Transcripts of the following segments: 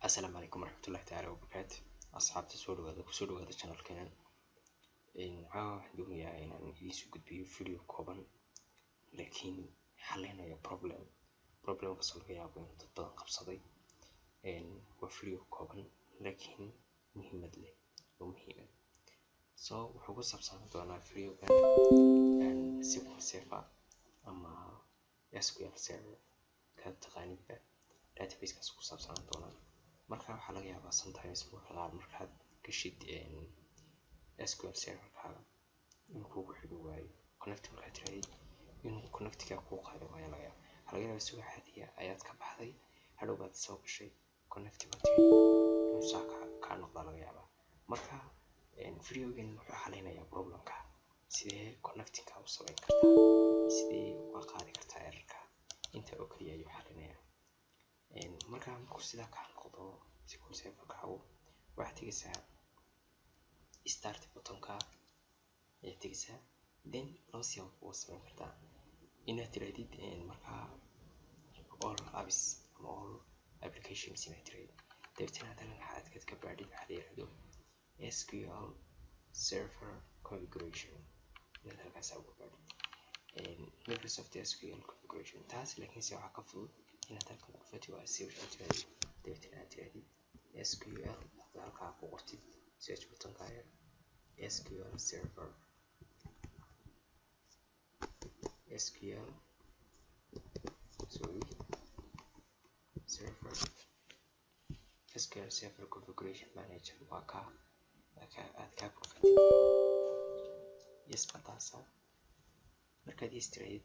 Asalaamu calaykum waraxmatullaahi tacaala wabarakaatu. Asxaabta, soo dhawaada, kusoo dhawaada channelkeenan. Caawa waxaan doonayaa inaan idiin gudbiyo video kooban laakiin xalinayo problemkaasoo laga yaabo inuu dad badan qabsaday. Waa video kooban laakiin muhiimad leh oo muhiim ah. So wuxuu ku saabsanaan doonaa videogan SQL Server ama SQL Server kaad taqaanidba, databasekaas ku saabsanaan doonaa. Marka waxaa laga yaabaa sometimes marka qaar markaad gashid SQL Serverkaaga inuu kugu xidhi waayo connect. Markaad tirahdid inuu connectiga kuu qaadi waayo laga yaaba. Waxaa laga yaabaa isagoo caadiya ayaad ka baxday, hadhow baad soo gashay, connect baad tiri, inuu saa kaa noqdaa laga yaabaa. Marka videogan wuxuu xalinayaa problemka: sidee connectingka u samayn kartaa, sidee uga qaadi kartaa errorka. Inta oo kaliya ayuu xalinayaa. Marka markuu sidaa kaa noqdo SQL Serverkaagu, waxaad tegaysaa start buttonka ayaad tegaysaa. Then laba siyaabo uga samayn kartaa: inaad tirahdid markaa all apps ama all applications inaad tirahdid, dabeetana haddana waxaad ka baadhid waxaa la yiraahdo SQL Server configuration, inaad halkaas uga baadhid Microsoft SQL configuration taas. Laakiinse waxaa ka fudud inaad halkan ku dhufatid oo aad search u tirahdid, dabeetana aad tirahdid SQL, aad halkaa ku qortid search buttonka yar SQL Server, SQL, sorry, Server, SQL Server Configuration Manager. Waa kaa aad kaa ku dhufatid, yes bataasa. Markaad yes tirahdid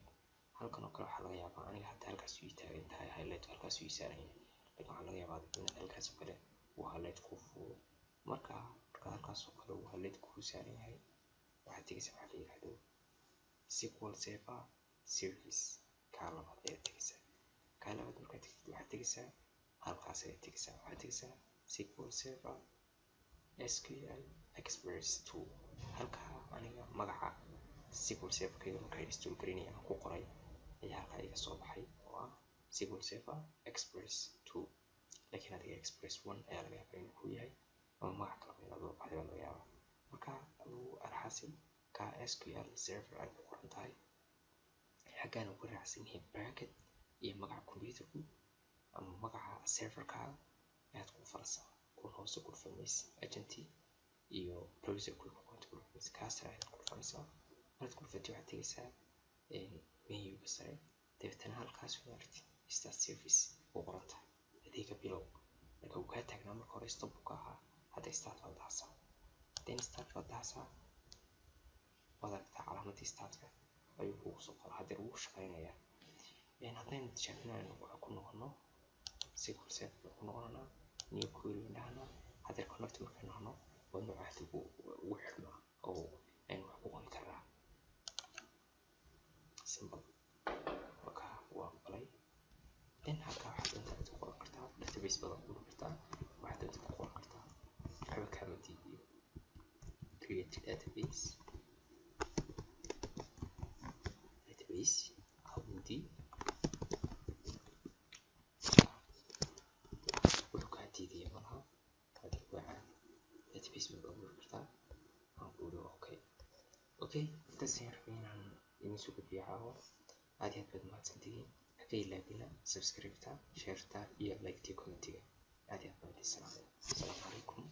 halkan oo kale, waxaa laga yaabaa aniga hataa halkaas ii taagan tahay, highlight halkaas ii saaran yahay, laakiin waxaa laga yaabaa adigu inaad halkaas oo kale uu highlight kuu fuulo. Marka halkaas oo kale uu highlight kuu saaran yahay, waxaad tegaysaa waxaa la yiraahdo SQL Server Service. Kaa labaad ayaad tegaysaa. Kaa labaad markaad tegtid, waxaad tegaysaa halkaas ayaad tegaysaa, waxaad tegaysaa SQL Server SQL Express 2. Halkaa aniga magaca SQL Serverkayga markaan install gareynaya aan ku qoray ayaa halkaa iga soo baxay oo ah SQL Server Express 2, laakiin adiga Express 1 ayaa laga yaabaa inuu ku yahay ama magac kaleba inaad ula baxday baa laga yaabaa. Marka adigu alxaasil ka SQL Server ay ku qoran tahay xaggaan uu ku raacsan yahay bracket iyo magaca computerku ama magaca serverkaaga ayaad ku falaysaa. Kuwan hoose ku dhufan maysid, agent iyo browser kuwii ku qoranta ku dhufan maysid, kaa sare ayaad ku dhufanaysaa. Markaad ku dhufatid, waxaad tegaysaa menuga sare, dabeetana halkaas waa aragtid start service ku qoran tahay, adeega bilow. Marka uu kaa taagnaa marka hore stop buu ka ahaa, hadda start baad dhahaysaa. Then start baad dhahaysaa, waad aragtaa calaamadii startka ayuu kugu soo qoraa, haddeer wuu shaqaynayaa. Haddaynu tijaabinayno, ku noqono SQL Server, ku noqonanaa new query baan dhahnaa. Haddeer connect markaynu dhahno, waa nooca hadda ugu xidhmaa oo aynu wax ku qori karnaa. Simple, marka waa aqbalay. Then halkaa waxaad doonta aad ku qoran kartaa, database badan ku kartaa, waxaad doonta ku qoran kartaa, waxba kaama diidiyo. Create database, database Audi, wuxuu kaa diidaya malaha, adiga waa caadi, database baad abuuri kartaa. Waxaan ku iri okay, intaas ayaan rabay inaan idin soo gudbiyo caawa. Aad iyo aad baad mahadsantihiin. Haka ilaabina subscribe-ta, share-ta iyo like-ta, comment-iga. Aad iyo aad baan idin salaamay. Asalaamu calaykum.